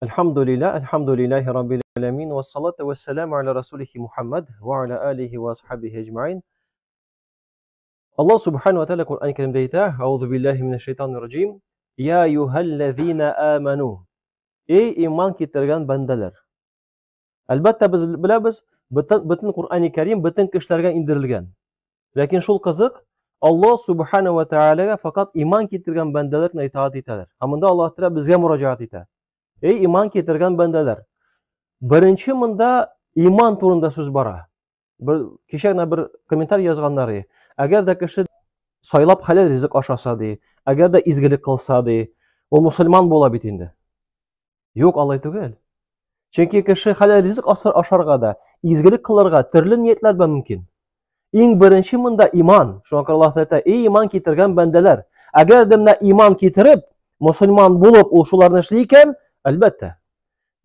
Әлхәмдүлилләһ, әлхәмдүлилләһи раббил әләмин, вассалату вассаламу аля расулихи Мухаммад ва аля алихи ва асхабихи әҗмәин. Аллаһ субхану ва тааля Коръән Кәримдә әйтә: Аузу биллаһи минәш шайтанир раҗим. Я айюһаллазина аману. Эй иман китергән бәндәләр. Әлбәттә, без беләбез, бөтен Коръән Кәрим бөтен кешеләргә индерелгән. Ләкин шул кызык, Аллаһ субхана ва тааляга факат иман китергән бәндәләр генә итаать итәләр. Һәм монда Аллаһ Тәгалә безгә мөрәҗәгать итә. Эй иман китергән бәндәләр. Беренче монда иман турында сүз бара. Бер кичә генә бер комментарий язганнар ди. Әгәр дә кеше сайлап хәләл ризык ашаса ди, әгәр дә изгелек кылса ди, ул мусульман була бит инде. Юк, алай түгел. Чөнки кеше хәләл ризык ашарга да, изгелек кылырга төрле ниятләр белән мөмкин. Иң беренче монда иман. Шуңа күрә Аллаһ әйтә, эй иман китергән бәндәләр, әгәр дә менә иман китереп, мусульман булып ул шуларны эшли икән, әлбәттә.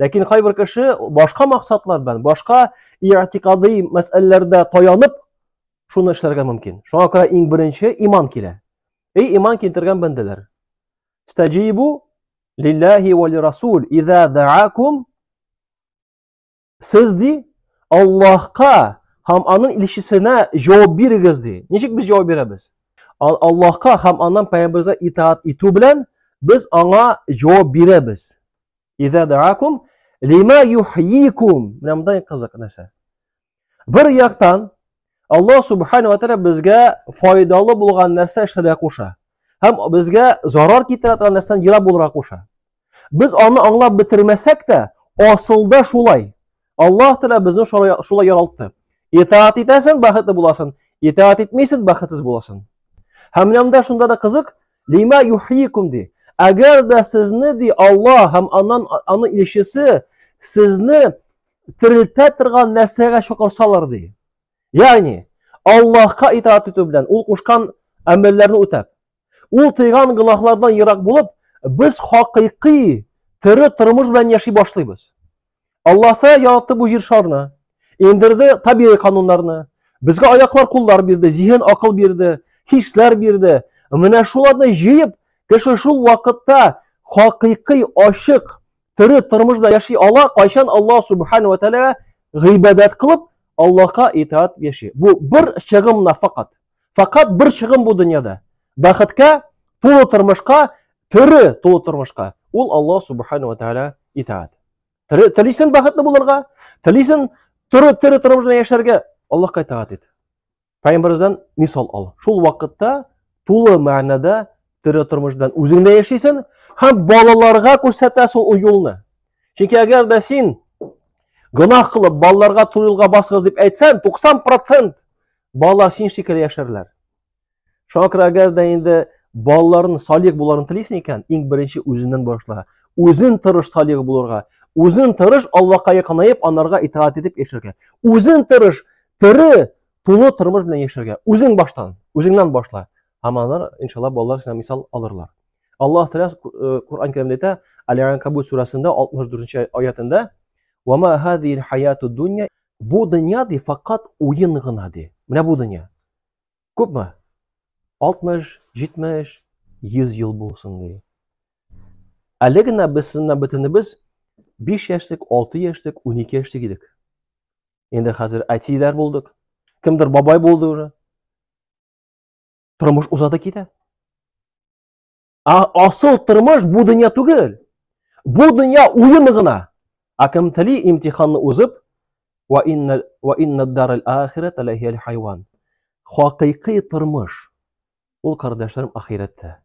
Ләкин кайбер кеше башка максатлар белән, башка иътикадый мәсьәләләрдә таянып шуны эшләргә мөмкин. Шуңа күрә иң беренче иман килә. Эй иман китергән бәндәләр, стаҗибу Лиллахи ва лирасул иза даакум. Сез ди Аллаһка һәм аның илчесенә җавап бирегез ди. Ничек без җавап бирәбез? Аллаһка һәм аннан пәйгамбәргә итаат итү белән без аңа җавап бирәбез. Иза даакум лима юхйикум. Менә монда кызык нәрсә. Бер яктан Аллаһ субхана ва тааля безгә файдалы булган нәрсә эшләргә куша. Һәм безгә зарар китерә торган нәрсәдән ерак булырга куша. Без аны аңлап бетермәсәк тә, асылда шулай. Аллаһ Тәгалә безне шулай яралтты. Итаат итәсең, бәхетле буласың. Итаат итмисең, бәхетсез буласың. Һәм менә монда шунда да кызык, лима юхйикум ди. Әгәр дә сезне ди Аллаһ һәм аннан аны илчесе сезне терелтә торган нәрсәгә чакырсалар ди. Ягъни Аллаһка итаат итү белән ул кушкан әмерләрне үтәп, ул тыйган гөнаһлардан ерак булып, без хакыйкый тере тормыш белән яши башлыйбыз. Аллаһ Тәгалә яратты бу җир шарны, индерде табигый кануннарны, безгә аяклар, куллар бирде, зиһен, акыл бирде, хисләр бирде. Менә шуларны җыеп, кеше шул вакытта хакыйкый ачык тере тормыш белән яши ала, кайчан Аллаһ субхану ва тәгаләгә гыйбадәт кылып, Аллаһка итаат яши. Бу бер чыгым на факат. Факат бер чыгым бу дөньяда. Бәхеткә, тулы тормышка, тере тулы тормышка. Ул Аллаһ субхану ва тәгалә итаат. Телисең бәхетле булырга, телисең тере тере тормыш белән яшәргә, Аллаһка итаат ит. Пәйгамбәребездән мисал ал. Шул вакытта тулы мәгънәдә тере тормыш белән үзең дә яшисең һәм балаларга күрсәтәсең ул юлны. Чөнки әгәр дә син гөнаһ кылып балаларга туры юлга басыгыз дип әйтсәң, 90% балалар син шикелле яшәрләр. Шуңа күрә әгәр дә инде балаларын салих буларын телисең икән, иң беренче үзеннән башла. Үзен тырыш салих булырга, үзен тырыш Аллаһка якынаеп, анарга итагать итеп яшәргә. Үзен тырыш тере тулы тормыш белән яшәргә. Үзең баштан, үзеңнән башла. Һәм алар, иншалла, балалар сиңа мисал алырлар. Аллаһ Тәгалә Коръән Кәримдә әйтә, Әл-Анкабут сүрәсендә 64 аятында: "Ва ма һазихил хаяту дунья" Бу дөнья ди факат уен гына ди. Менә бу дөнья. Күпме? 60, 70, 100 ел булсын ди. Әле генә без сезнең бөтенебез 5 яшьлек, 6 яшьлек, 12 яшьлек идек. Инде хәзер әтиләр булдык. Кемдер бабай булды уже. Тормыш узады китә. Ә асыл тормыш бу дөнья түгел. Бу дөнья уен гына. Ә кем тели имтиханны узып, ва инна ва инна дарал ахирата лахиял хайван. Хакыйкый тормыш ул кардәшләрем ахирәттә.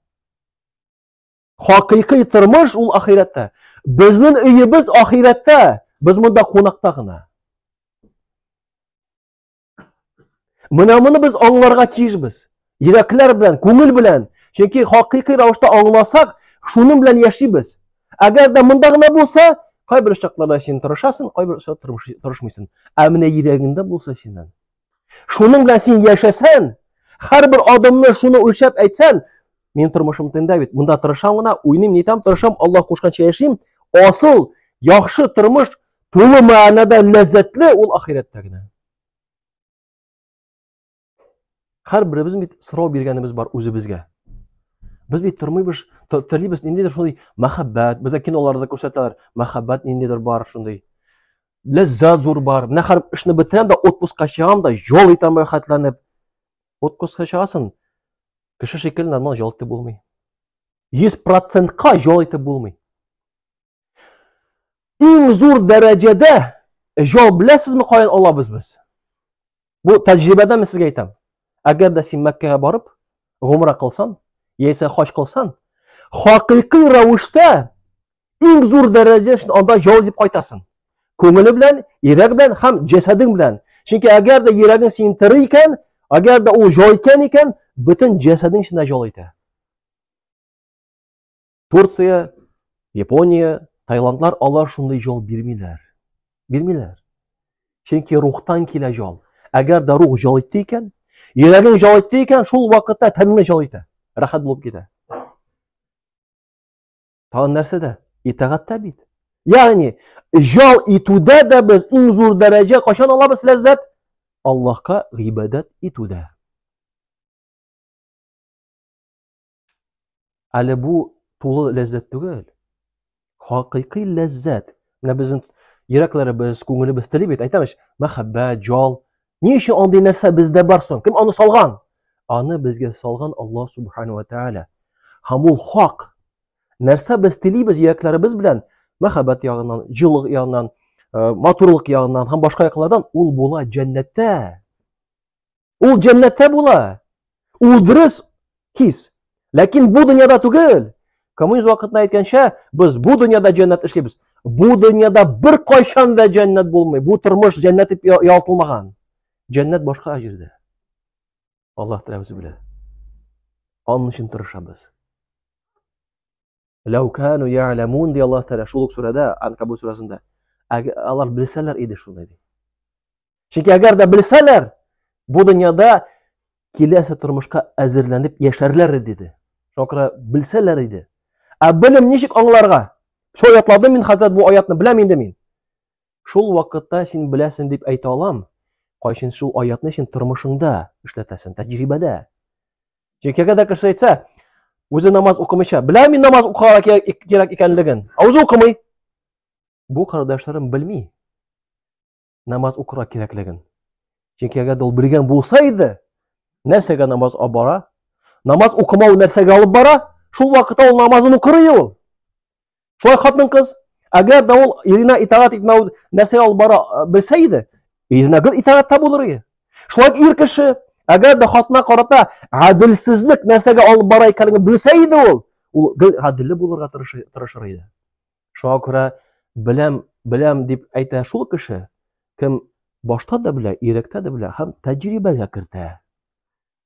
Хакыйкый тормыш ул ахирәттә. Безнең өебез ахирәттә. Без монда кунакта гына. Менә моны без аңларга тиешбез. Йөрәкләр белән, күңел белән. Чөнки хакыйкый рәвештә аңласак, шуның белән яшибез. Әгәр дә монда гына булса, кайбер чакларда син тырышасың, кайбер чакта тырышмыйсың. Ә менә йөрәгеңдә булса синең. Шуның белән син яшәсәң, һәрбер адымны шуны үлчәп әйтсәң, мин тормышым тында бит, монда тырышам гына, уйныйм, нитәм, тырышам, Аллаһ кушканча яшим. Асыл, яхшы тормыш тулы мәгънәдә ләззәтле ул ахирәттә генә. Һәрберебез бит сорау биргәнебез бар үзебезгә. Без бит тормыйбыз, телибез ниндидер шундый мәхәббәт, безгә киноларда күрсәтәләр, мәхәббәт ниндидер бар шундый. Ләззәт зур бар. Менә һәр эшне бетерәм дә отпускка чыгам да, ял итәм рәхәтләнеп. Отпускка чыгасың, кеше шикелле нормаль ял итеп булмый. 100%-ка ял итеп булмый. Иң зур дәрәҗәдә ял беләсезме каян алабыз без? Бу тәҗрибәдән мин сезгә әйтәм. Әгәр дә син Мәккәгә барып, гумра кылсан, яисә хаҗ кылсан, хакыйкый рәвештә иң зур дәрәҗә өчен анда ял итеп кайтасың. Күңеле белән, йөрәк белән һәм җәсәдең белән. Чөнки әгәр дә йөрәгең синең тере икән, әгәр дә ул ял иткән икән, бөтен җәсәдең эчендә ял итә. Турция, Япония, Таиландлар алар шундый жол бирмиләр. Бирмиләр. Чөнки рухтан килә жол. Әгәр дә рух жол итте икән, йөрәгең жол итте икән, шул вакытта тәнең жол итә. Рәхәт булып китә. Тагын нәрсә дә? Итагатьтә бит. Ягъни, жол итүдә дә без иң зур дәрәҗә кайчан алабыз ләззәт? Аллаһка гыйбадәт итүдә. Әле бу тулы ләззәт түгел. Хакыйкый ләззәт. Менә безнең йөрәкләребез, күңелебез тели бит, әйтәм ич, мәхәббәт, җал. Ни өчен андый нәрсә бездә бар соң? Кем аны салган? Аны безгә салган Аллаһ субхану ва тааля. Һәм ул хак. Нәрсә без телибез йөрәкләребез белән, мәхәббәт ягыннан, җылылык ягыннан, э, матурлык ягыннан һәм башка яклардан ул була җәннәттә. Ул җәннәттә була. Ул дөрес хис. Ләкин бу дөньяда түгел. Коммунизм вакытында әйткәнчә, без бу дөньяда җәннәт эшлибез. Бу дөньяда бер кайчан да җәннәт булмый. Бу тормыш җәннәт дип ялтылмаган. Җәннәт башка җирдә. Аллаһ Тәгалә үзе белә. Аның өчен тырышабыз. Ләү кану я'ламун ди Аллаһ Тәгалә шул ук сүрәдә, Анкабут сүрәсендә. Алар белсәләр иде шуны ди. Чөнки әгәр дә белсәләр, бу дөньяда киләсе тормышка әзерләнеп яшәрләр иде диде. Шуңа күрә белсәләр иде. Ә белем ничек аңларга? Шул ятладым мин хәзрәт бу аятны беләм инде мин. Шул вакытта син беләсең дип әйтә алам. Кайчан шул аятны син тормышыңда эшләтәсең, тәҗрибәдә. Чөнки әгәр дә кеше әйтсә, үзе намаз укымыйча, беләм мин намаз укырга кирәк икәнлеген, ә үзе укымый. Бу кардәшләрем белми. Намаз укырга кирәклеген. Чөнки әгәр дә ул белгән булса иде, нәрсәгә намаз алып бара? Намаз укымау нәрсәгә алып бара? Шул вакытта ул намазын укыр иде ул. Шулай хатын-кыз, әгәр дә ул иренә итагать итмәү нәрсәгә алып бара э, белсә иде, иренә гел итагатьтә булыр иде. Шулай ир кеше, әгәр дә хатына карата гаделсезлек нәрсәгә алып бара икәнлеген белсә иде ул, ул гел гаделле булырга тырышыр иде. Шуңа күрә беләм, беләм дип әйтә шул кеше, кем башта да белә, йөрәктә дә белә һәм тәҗрибәгә кертә.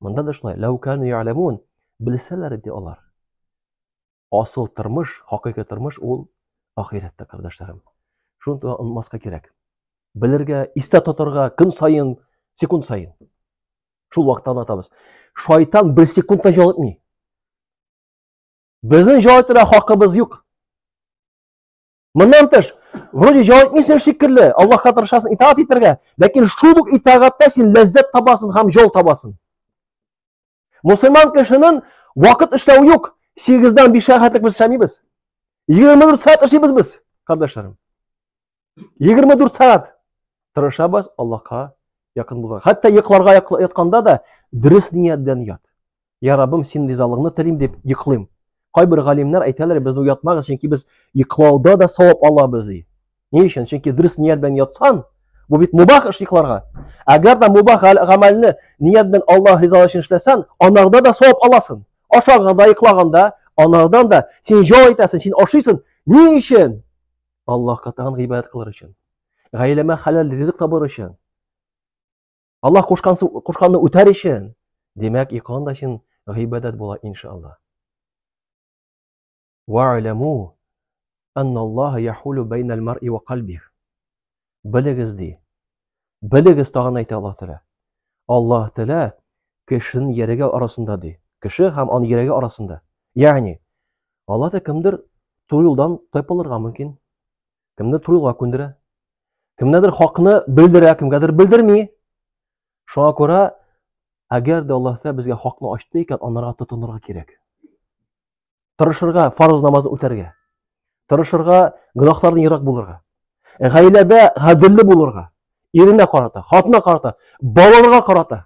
Монда да шулай, ләү кану я'ламун, белсәләр иде алар. Асыл тормыш, хакыйкый тормыш ул ахирәттә, кардәшләрем. Шуны онытмаска кирәк. Белергә, истә тотарга көн саен, секунд саен. Шул вакытта аңлатабыз. Шайтан бер секунд та җал итми. Безнең җал итәргә хакыбыз юк. Моннан тыш, вроде җал итмисең шикелле, Аллаһка тырышасың итагать итәргә, ләкин шул ук итагатьтә син ләззәт табасың һәм җол табасың. Мусульман кешенең вакыт эшләү юк. 8-дән 5-ка хәтлек без эшләмибез. 24 сәгать эшлибез без, кардәшләрем. 24 сәгать тырышабыз Аллаһка якын булырга. Хәтта йокларга ятканда да дөрес ният белән ят. Я Раббым, син ризалыгыңны телим дип йоклыйм. Кайбер галимнәр әйтәләр, без уятмагыз, чөнки без йоклауда да савап алабыз ди. Ни өчен? Чөнки дөрес ният белән ятсан, бу бит мубах эш йокларга. Әгәр дә мубах гамәлне ният белән Аллаһ ризалыгы өчен эшләсәң, анарда да савап аласың. Ашаганда, йоклаганда, анардан да син җал итәсең, син ашыйсың. Ни өчен? Аллаһка тагын гыйбадәт кылыр өчен. Гаиләмә хәләл ризык табыр өчен. Аллаһ кушкан кушканны үтәр өчен. Димәк, йоклаган да өчен гыйбадәт була, иншалла. Ва'ламу анна Аллаһ яхулу бәйнәл мар'i ва кальбих. Белегез ди. Белегез тагын әйтә Аллаһ Тәгалә. Аллаһ Тәгалә кешенең йөрәге арасында ди. Кеше һәм аның йөрәге арасында. Ягъни Аллаһ Тәгалә кемдер туры юлдан тайпылырга мөмкин. Кемдер туры юлга күндерә. Кемнәдер хакны белдерә, кемгәдер белдерми. Шуңа күрә, әгәр дә Аллаһ Тәгалә безгә хакны ачты икән, анарга тотынырга кирәк. Тырышырга фарыз намазын үтәргә. Тырышырга гөнаһлардан ерак булырга. Гаиләдә гаделле булырга. Иренә карата, хатынына карата, балаларга карата.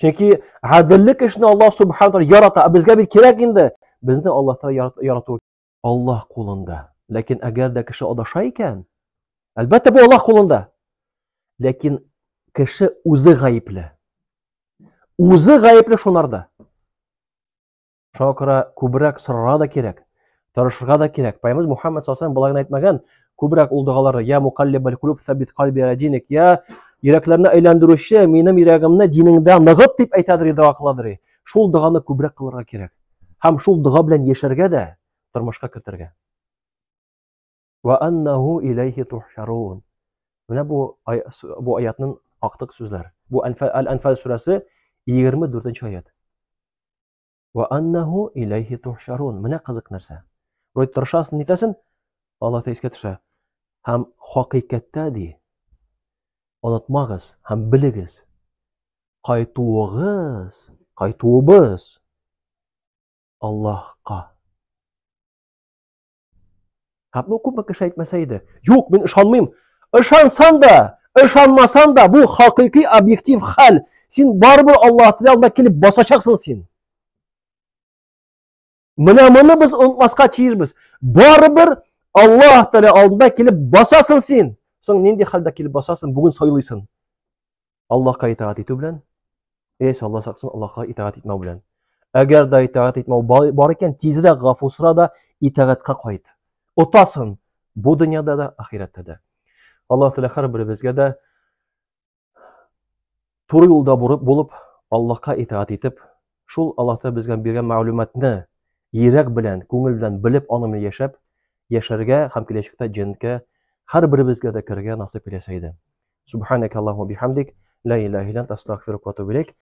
Чөнки гаделле кешене Аллаһ субхану тааля ярата. Ә безгә бит кирәк инде. Безне Аллаһ тааля ярату Аллаһ кулында. Ләкин әгәр дә кеше адаша икән, әлбәттә бу Аллаһ кулында. Ләкин кеше үзе гаепле. Үзе гаепле шунарда. Шуңа күрә күбрәк сорарга да кирәк, тырышырга да кирәк. Пәйгамбер Мухаммад саллаллаху болай гына әйтмәгән, күбрәк ул догаларны я мукаллибал кулуб сабит кальби аля диник, я йөрәкләрне әйләндерүче, минем йөрәгемне динеңдә ныгыт дип әйтәдер, дога кыладыр. Шул доганы күбрәк кылырга кирәк. Һәм шул дога белән яшәргә дә, тормышка кертергә. Ва аннаху илейхи тухшарун. Менә бу бу аятның актык сүзләр. Бу Әл-Әнфал сүрәсе 24 аят. Ва аннаху илейхи тухшарун. Менә кызык нәрсә. Вроде тырышасың, нитәсен, Аллаһ искә төшә. Һәм хакыйкатьтә ди, онытмагыз һәм белегез, кайтуыгыз, кайтуыбыз Аллаһка. Һәм ну күпме кеше әйтмәсә иде, юк, мин ышанмыйм. Ышансан да, ышанмасан да, бу хакыйкый объектив хәл. Син барыбер Аллаһ Тәгалә алдына килеп басачаксың син. Менә моны без онытмаска тиешбез. Барыбер Аллаһ Тәгалә алдында килеп басасың син. Соң нинди хәлдә килеп басасың, бүген сайлыйсың. Аллаһка итагать итү белән, яисә Аллаһ сакласын, Аллаһка итагать итмәү белән. Әгәр дә итагать итмәү бар икән, тизрәк гафу сора да итагатькә кайт. Отасың бу дөньяда да, ахирәттә дә. Аллаһ Тәгалә һәрберебезгә дә туры юлда булып, Аллаһка итагать итеп, шул Аллаһ Тәгалә безгә биргән мәгълүматны йөрәк белән, күңел белән белеп, аның белән яшәп, яшәргә һәм киләчәктә җәннәткә һәрберебезгә дә керергә насыйп иләсә иде. Субханaka Аллаху бихамдик, ла илаһа илля анта, астагфирука ва атубу илейк.